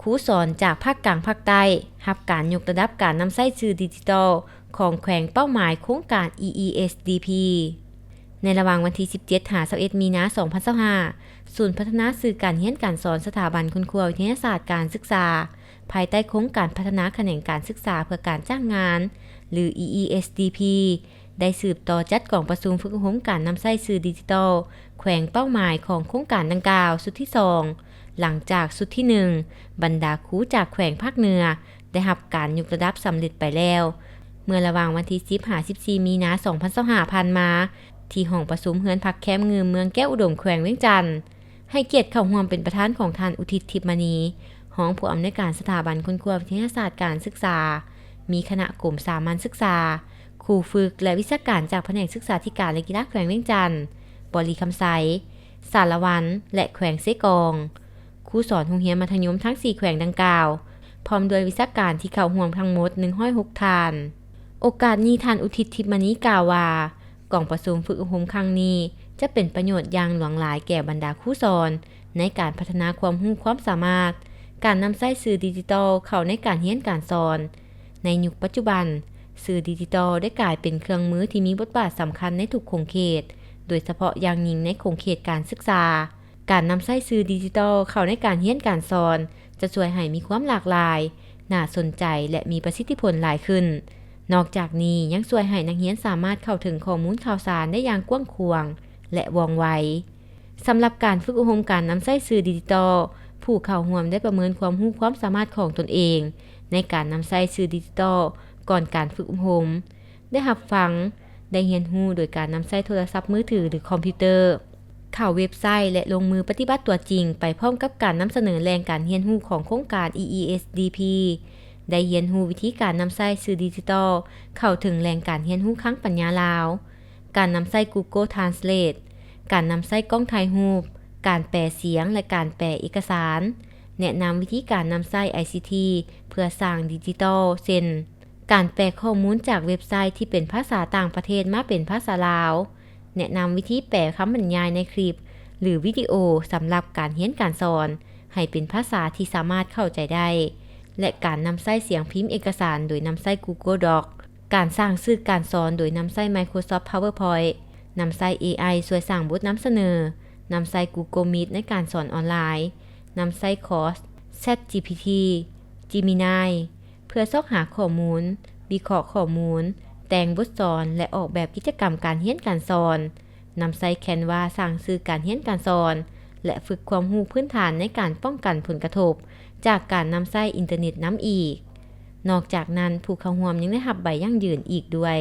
ຄູສອນຈາກພາກກາງພາກໃຕ້ ຮັບການຍົກລະດັບການນຳໃຊ້ສື່ດິຈິຕອລຂອງແຂວງເປົ້າໝາຍໂຄງການ EESDP. ໃນລະຫວ່າງວັນທີສິບເຈັດ ຫາ ຊາວເອັດ ມີນາ ສອງພັນຊາວຫ້າ ສູນພັດທະນາສື່ການຮຽນການສອນ ສະຖາບັນຄົ້ນຄວ້າວິທະຍາສາດການສຶກສາ ພາຍໃຕ້ໂຄງການພັດທະນາຂະແໜງການສຶກສາເພື່ອການຈ້າງງານ ຫຼື EESDP ໄດ້ສືບຕໍ່ຈັດກອງປະຊຸມຝຶກອົບຮົມການນຳໃຊ້ສື່ດິຈິຕອລແຂວງເປົ້າໝາຍຂອງໂຄງການດັ່ງກ່າວຊຸດທີສອງ ຫຼັງຈາກຊຸດທີໜຶ່ງ ບັນດາຄູຈາກແຂວງພາກເໜືອໄດ້ຮັບການຍົກລະດັບສຳເລັດໄປແລ້ວ ເມື່ອລະຫວ່າງວັນທີສິບ ຫາ ສິບສີ່ ມີນາ ສອງພັນຊາວຫ້າ ຜ່ານມາ ທີ່ຫ້ອງປະຊຸມເຮືອນພັກແຄມງື່ມ ເມືອງແກ້ວອຸດົມ ແຂວງວຽງຈັນ. ໃຫ້ກຽດເຂົ້າຮ່ວມເປັນປະທານຂອງທ່ານ ອຸທິດ ທິບມະນີ ຮອງຜູ້ອຳນວຍການສະຖາບັນຄົ້ນຄວ້າວິທະຍາສາດການສຶກສາ, ມີຄະນະກົມສາມັນສຶກສາ, ຄູຝຶກ ແລະ ວິຊາການຈາກພະແນກສຶກສາທິການ ແລະ ກິລາແຂວງວຽງຈັນ, ບໍລິຄຳໄຊ, ສາລະວັນ ແລະ ແຂວງເຊກອງ, ຄູສອນໂຮງຮຽນມັດທະຍົມທັງສີ່ແຂວງດັ່ງກ່າວ, ພ້ອມດ້ວຍວິຊາການທີ່ເຂົ້າຮ່ວມທັງໝົດ ໜຶ່ງຮ້ອຍຫົກ ທ່ານ. ໂອກາດນີ້ ທ່ານ ອຸທິດ ທິບມະນີ ກ່າວວ່າ ກອງປະຊຸມຝຶກອົບຮົມຄັ້ງນີ້ຈະເປັນປະໂຫຍດຢ່າງຫຼວງຫຼາຍແກ່ບັນດາຄູສອນ ໃນການພັດທະນາຄວາມຮູ້ຄວາມສາມາດ ການນຳໃຊ້ສື່ດິຈິຕອລເຂົ້າໃນການຮຽນການສອນ. ໃນຍຸກປັດຈຸບັນ, ສື່ດິຈິຕອລໄດ້ກາຍເປັນເຄື່ອງມືທີ່ມີບົດບາດສຳຄັນໃນທຸກຂົງເຂດ, ໂດຍສະເພາະຢ່າງຍິ່ງໃນຂົງເຂດການສຶກສາ. ການນຳໃຊ້ສື່ດິຈິຕອລເຂົ້າໃນການຮຽນການສອນ ຈະຊ່ວຍໃຫ້ມີຄວາມຫຼາກຫຼາຍ, ໜ້າສົນໃຈ ແລະ ມີປະສິດທິຜົນຫຼາຍຂຶ້ນ. ນອກຈາກນີ້ຍັງຊ່ວຍໃຫ້ນັກຮຽນສາມາດເຂົ້າເຖິງຂໍ້ມູນຂ່າວສານໄດ້ຢ່າງກວ້າງຂວາງ ແລະ ວ່ອງໄວ. ສຳລັບການຝຶກອົບຮົມການນຳໃຊ້ສື່ດິຈິຕອລ, ຜູ້ເຂົ້າຮ່ວມໄດ້ປະເມີນຄວາມຮູ້ຄວາມສາມາດຂອງຕົນເອງໃນການນຳໃຊ້ສື່ດິຈິຕອລກ່ອນການຝຶກອົບຮົມ, ໄດ້ຮັບຟັງ, ໄດ້ຮຽນຮູ້ໂດຍການນຳໃຊ້ໂທລະສັບມືຖື ຫຼື ຄອມພິວເຕີ, ເຂົ້າເວັບໄຊ ແລະ ລົງມືປະຕິບັດຕົວຈິງ ໄປພ້ອມກັບການນຳສະເໜີແຫຼ່ງການຮຽນຮູ້ຂອງໂຄງການ EESDP, ໄດ້ຮຽນຮູ້ວິທີການນຳໃຊ້ສື່ດິຈິຕອລເຂົ້າເຖິງແຫຼ່ງການຮຽນຮູ້ຄັງປັນຍາລາວ, ການນຳໃຊ້ Google Translate, ການນຳໃຊ້ກ້ອງຖ່າຍຮູບ, ການແປສຽງ ແລະ ການແປເອກະສານ, ແນະນຳວິທີການນຳໃຊ້ ICT ເພື່ອສ້າງດິຈິຕອລ ເຊັ່ນ ການແປຂໍ້ມູນຈາກເວັບໄຊທີ່ເປັນພາສາຕ່າງປະເທດມາເປັນພາສາລາວ, ແນະນຳວິທີແປຄຳບັນຍາຍໃນຄລິບ ຫຼື ວິດີໂອສຳລັບການຮຽນການສອນໃຫ້ເປັນພາສາທີ່ສາມາດເຂົ້າໃຈໄດ້ ແລະ ການນຳໃຊ້ສຽງພິມເອກະສານໂດຍນຳໃຊ້ Google Docs, ການສ້າງສື່ການສອນໂດຍນຳໃຊ້ Microsoft PowerPoint, ນຳໃຊ້ ເອໄອ ຊ່ວຍສ້າງບົດນຳສະເໜີ, ນຳໃຊ້ Google Meet ໃນການສອນອອນລາຍ, ນຳໃຊ້ Claude, ChatGPT, Gemini ເພື່ອຊອກຫາຂໍ້ມູນ, ວິເຄາະຂໍ້ມູນ, ແຕ່ງບົດສອນ ແລະ ອອກແບບກິດຈະກຳການຮຽນການສອນ, ນຳໃຊ້ Canva ສ້າງສື່ການຮຽນການສອນ ແລະ ຝຶກຄວາມຮູ້ພື້ນຖານໃນການປ້ອງກັນຜົນກະທົບຈາກການນຳໃຊ້ອິນເຕີເນັດນຳອີກ. ນອກຈາກນັ້ນ, ຜູ້ເຂົ້າຮ່ວມຍັງໄດ້ຮັບໃບຢັ້ງຢືນອີກດ້ວຍ.